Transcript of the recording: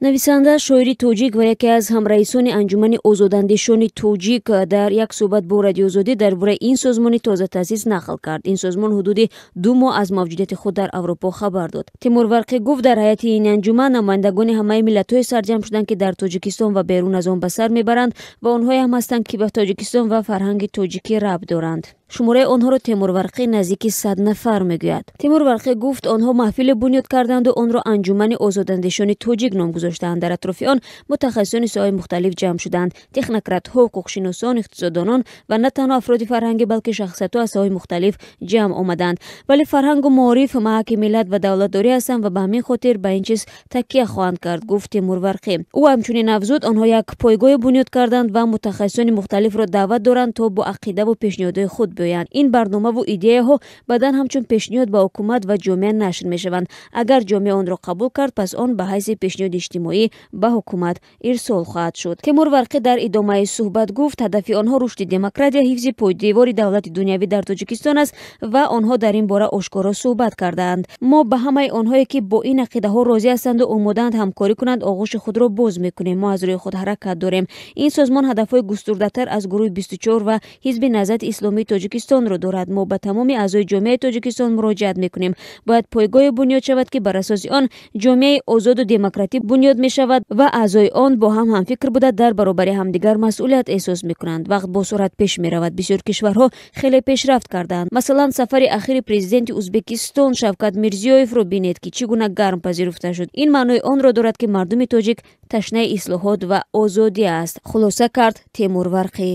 Нависанда, шоири тоҷик ва яке аз ҳамраисони Анҷумани озодандешони тоҷик дар як суҳбат бо Радиоозодӣ дар бораи ин созмони тозатаъсис нақл кард. Ин созмон ҳудуди 2 моҳ аз мавҷудияти худ дар Аврупо хабар дод. Тимур Варқӣ гуфт, дар ҳайати ин анҷуман намояндагони ҳамаи миллатҳое сарҷамъ шуданд, ки дар Тоҷикистон ва берун аз он ба сар мебаранд ва онҳое ҳам ҳастанд, ки ба Тоҷикистон ва фарҳанги тоҷикӣ рабт доранд. Шумораи онҳоро Темур Варқӣ наздики 100 нафар мегӯяд. Темур Варқӣ гуфт, онҳо маҳфиле бунёд карданду онро Анҷумани озодандешони тоҷик ном гузоштаанд. Дар атрофи он мутахассисони соҳаи мухталиф ҷамъ шуданд: технократҳо, ҳуқуқшиносон, иқтисоддонон ва на танҳо афроди фарҳангӣ, балки шахсиятҳо аз соҳаҳои мухталиф ҷамъ омаданд. Вале фарҳангу маориф маҳаки миллат ва давлатдорӣ ҳастанд ва ба ҳамин хотир ба ин чиз такя хоҳанд кард, гуфт Темур Варқӣ. Ӯ ҳамчунин афзуд, онҳо як пойгоҳе бунёд карданд ва мутахассисони мухталифро даъват доранд, то бо ақидаву пешниҳодҳои худ биёянд. Ин барномаву идеяҳо баъдан ҳамчун пешниҳод ба ҳукумат ва ҷомеа нашр мешаванд. Агар ҷомеа онро қабул кард, пас он ба ҳайси пешниҳоди иҷтимоӣ ба ҳукумат ирсол хоҳад шуд. Темур Варқӣ дар идомаи суҳбат гуфт, ҳадафи онҳо рушди демократия, ҳифзи пойдевори давлати дунявӣ дар Тоҷикистон аст ва онҳо дар ин бора ошкоро суҳбат кардаанд. Мо ба ҳамаи онҳое, ки бо ин ақидаҳо розӣ ҳастанду омодаанд ҳамкорӣ кунанд, оғӯши худро боз мекунем. Мо аз рӯи худ ҳаракат дорем. Ин созмон ҳадафҳои густурдатар аз гурӯҳи 24 ва Ҳизби Наҳзати Исломии Тоҷикистонро дорад. Мо ба тамоми аъзои ҷомеаи Тоҷикистон муроҷиат мекунем. Бояд пойгоҳе бунёд шавад, ки бар асоси он ҷомеаи озоду демократӣ бунёд мешавад ва аъзои он бо ҳам ҳамфикр буда, дар баробари ҳамдигар масъулият эҳсос мекунанд. Вақт бо суръат пеш меравад. Бисёр кишварҳо хеле пешрафт кардаанд. Масалан, сафари ахири президенти Ӯзбекистон Шавкат Мирзиёевро бинед, ки чӣ гуна гарм пазируфта шуд. Ин маънои онро дорад, ки мардуми тоҷик ташнаи ислоҳот ва озодӣ аст, хулоса кард Темур Варқӣ.